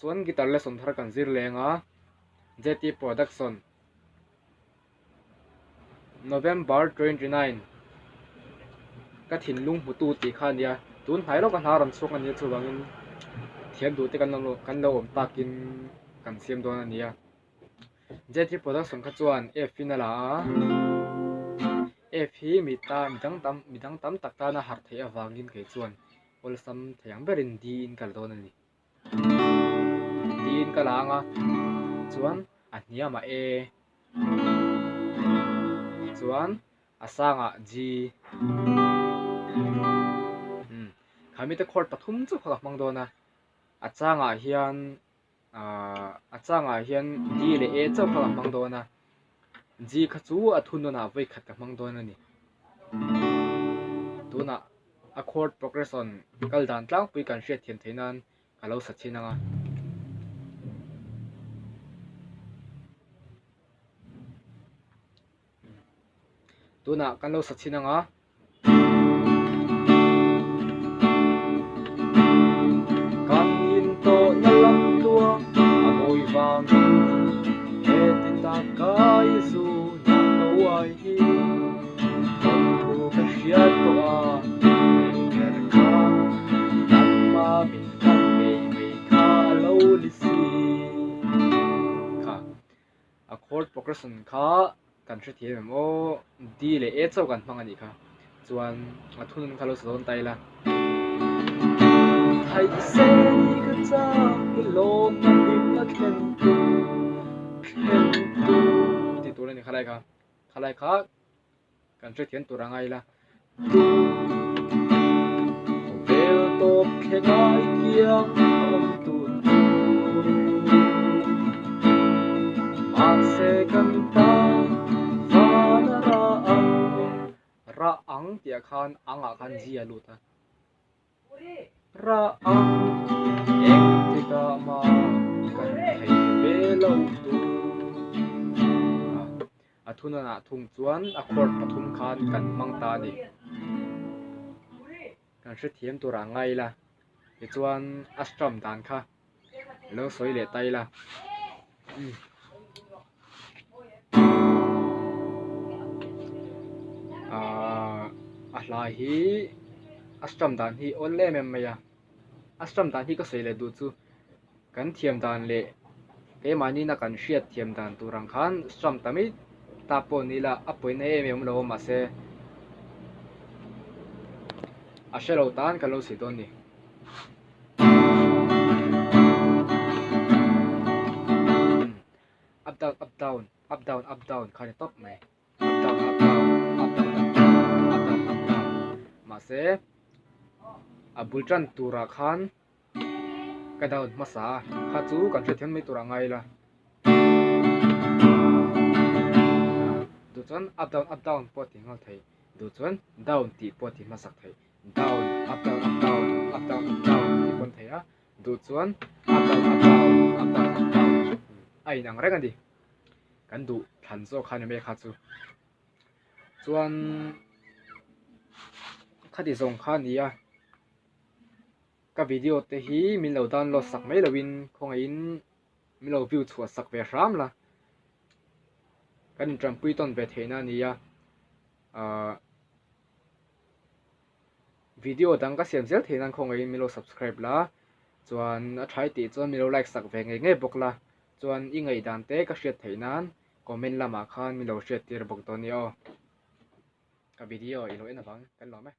chuan guitar lesson thar kan zir leng a, JT Production November 29 ka thinlung hmutu tih kha a nia, tun hnai lawk a hna rawn chhuak a nia chuvangin thiam duh te kan lo kan lo awm takin kan siam dawn a nia. JT Production kha chuan F in a la a, F hi mi ta mi dang tam mi dang tam tak tana harh theih avangin kei chuan awlsam thei ang berin D in ka la dawn a ni. D in ka la ang a, chuan a hniamah A, chuan a sangah G. Kha mite chord pathum chu kha ka hmang dawn a, a changah hian Ahh a changah hian D leh A chauh kha ka hmang dawn a, G kha chu a thunawnah vawi khat ka hmang dawn a ni. Tunah a chord progression kal dan tlangpui kan hriat thiam theih nan ka lo sa chhin ang a. Tunah kan lo sa chhin ang a. Kan intawhna lam tuang a mawi vangin heti taka i zuna ka uai hi thawnthu ka hriat tawh a hmel ber kha nangma min khat ngei mai kha a lo ni si kha. A chord progression kha kan hrethiam em aw, D leh A chauh kan hmang a nih kha. Chuan a thunun kha lo sa dawn ta ila. Theih se ni ka chak i lawm na hlim na thlen tu, thlen tu tih tur a ni khalai kha. Khalai kha kan hrethiam tur a ngai ila. Tu khawvel tawp thleng ai kiang a awm tur chu mahse kan tan van a ra ang ra ang tih ah khan ang ah khan G a lut a. Ra ang engtikah mah kan thei ve lo tur. A thunanah thung chuan a chord pathum khan kan hmang ta a ni. Kan hrethiam tur ah ngai ila, tichuan a strum dan kha lo sawi leh ta ila. Ahh a hla hi a strum dan hi awl em em mai a, a strum dan hi ka sawi leh duh chu kan thiam dan leh keimahni na kan hriat thiam dan tur ang khan strum ta mai ta pawh ni ila a pawina em em awm lo a mahse a hre lo tan ka lo sawi dawn a ni. Up down up down up down up down kha ni tawp mai up down up down up down up down up down up down mahse a bul tan turah khan ka down hmasa a kha chu kan hriat thiam mai turah ngai ila duh chuan up down up down pawh tih nghal thei duh chuan down tih pawh tih hmasak thei. Down, up down up down, up down up down tih pawn thei a, duh chuan up down up down, up down up down a inang reng a ni. Kan duh thlan zawk kha a ni mai kha chu. Chuan khati zawng kha a ni a, ka video te hi min lo download sak mai loin khawngaihin min lo view chhuah sak ve hram la. Kan intanpui tawn ve theihna a ni a, ahh. Video dang ka siam zel theih nan khawngaihin min lo subscribe la, chuan a tha i tih chuan min lo like sak ve ngei ngei bawk la, chuan i ngaihdan te ka hriat theih nan comment lamah khan min lo hriat tir bawk dawn nia aw. Ka video i lo en avang kan lawm e.